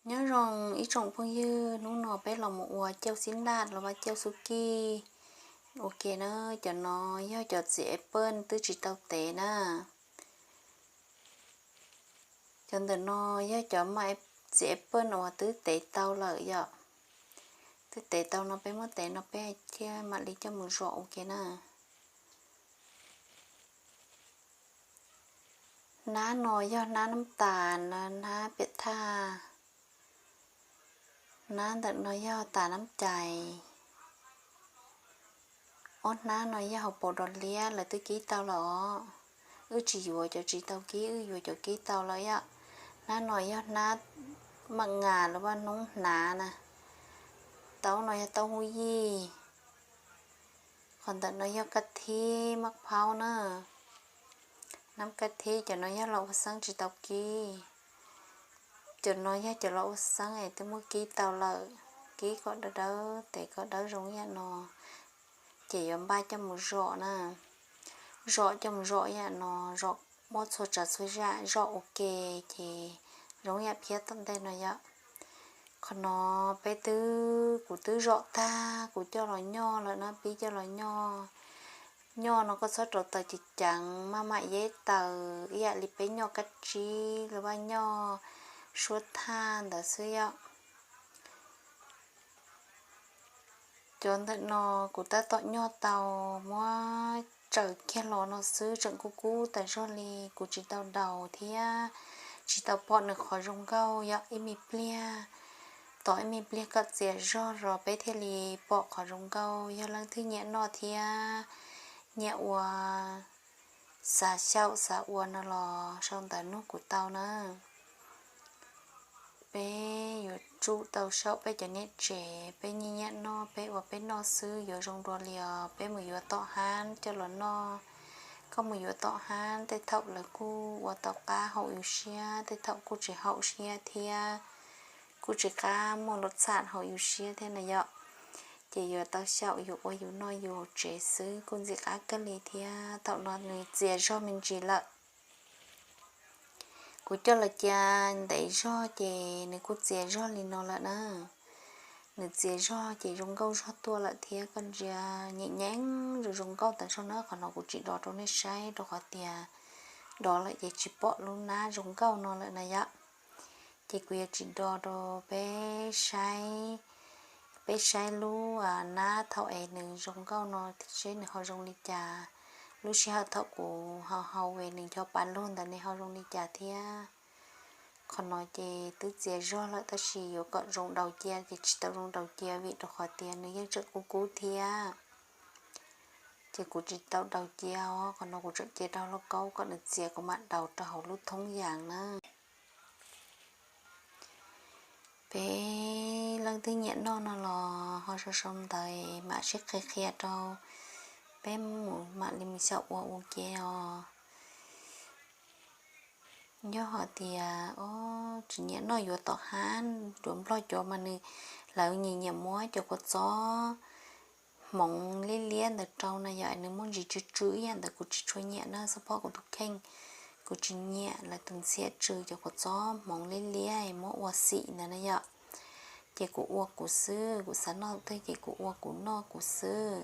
Nyob zoo ib tsoom phooj ywg, hnub no peb los mus ua cauj xib ntaj los vaj cauj xub kij ua ke na. Cov no yog cov txiv apple twb tsis tau tev na. Cov ntawm no yog cov txiv apple uas twb tev tau lawm yom. Twb tev tau no peb muab tev no peb thiaj mam li coj mus zom ua ke na. Hnab no yog hnab nab tas, hnab piam thaj. Hnab ntawm no yog tas nab cais. Ob hnab no yog hauv paus dos liab lawv twb kib tau lawm os. Wb tsis yuav cov tsis tau kib, wb yuav cov kib tau lawm yom. Hnab no yog hnab mam nas los vaj noob hnav na. Taub no yog taub hub yij. Qhov ntawm no yog kaj thib maj phaub na. Nab kaj thib cov no yog los ua xeeb tsis tau kib. Cov no yog cov los ua xeeb es twb muab kib tau lawm, kib kom dawb dawb tes kom dawb zoo yam no. Ces yuav npaj coj mus zom na. Zom coj mus zom yam no, zom muab txhua tsav txhua yam zom ua ke ces zoo yam phiab tom ntej no yom. Qhov no peb twb, kuv twb zom tag kuv coj los nyoj lawm na, pib coj los nyoj. Nyoj no koj txhob rau taws ceev ceev, maj mam yeb taws ib yam li peb nyoj kab tsib los vaj nyoj suab thaj ntawd xwb yom. Cov ntawm no kuv tab tom nyoj tau, muab tsaws kiag los no xwb tseem kub kub tas zog li, kuv tsis tau daus thiab tsis tau pom nws qhov zoo nkauj yom. Ib me pliag, tos ib me pliag kom txias zog los peb thiaj li pom qhov zoo nkauj. Yog leej twg nyiam noj thiab nyiam ua, xav xyaum xav ua no los sau ntawv nug kuv tau na. Peb yuav tsum tau xyaum peb cov niam tsev, peb nyiam nyiam noj peb ua peb noj xwb yuav zoo dua li os. Peb mus yuav tom hab coj los noj, koj mus yuav tom hab tej thaum lawv kuj ua tau qab haum yus siab, tej thaum kuj tsis haum siab thiab, kuj tsis qab muaj lub txham haum yus siab thiab na yom. Ces yuav tau xyaum yus ua yus noj yus hauv tsev xwb kuj ntxim qab kawg li thiab. Thaum no nws txias zog me ntsis lawm. Kuv coj los cia ntev zog ces nws kuj txias zog li no lawm na. Nws txias zog ces zoo nkauj zog tuaj lawm thiab, koj ntsia nyeem nyeem zoo zoo nkauj tas zog na. Qhov no kuv tsis do rau nej saib rau qhov tias do lawm ces tsis pom lub nab zoo nkauj no lawm na yom. Ces kuv yuav tsis do rau peb saib, peb saib lub nab thaum es nws zoo nkauj no seb nws ho zoo li cas. Lub sij hawm thaum kuv hau hau es nws ncho pa lug ntawd nws ho zoo li cas thiab. Qhov no ces twb txias zog lawm tab sis yuav kom zoo daus cia ces tsis tau zoo daus cia vim rau qhov tias nws yeej tseem kub kub thiab. Ces kuv tsis tau daus cia os, qhov no kuv tseem cia rau lauj kaub kom nws txias kuv mam daus rau hauv lub thoob yas na. Peb leej twg nyiam noj no los ho sau sau ntawv mam sib qhia qhia rau peb mus mam li mus xyaum ua ua ke os. Yog hais tias tsis nyiam noj yuav tom hab, yuav nplog cov mas nws, lawv nyiam nyiam muab cov kua txob hmoov liab liab ntawd rau na yom, nws muaj ntsis tsw tsw ib yam ntawd kuv tsis tshua nyiam na, xab phob kuv tus kheej kuv tsis nyiam lawv tus ntxhiab tsw cov kua txob hmoov liab liab muab ua xim ntawd na yom. Ces kuv ua kuv xwb, kuv xav noj twg ces kuv ua kuv noj kuv xwb.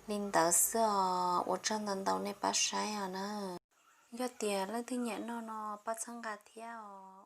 Li ntawd xwb os, ua tsaug ntau ntau nej pab saib os na. Yog tias leej twg nyiam noj no pab txhawb nqa thiab os.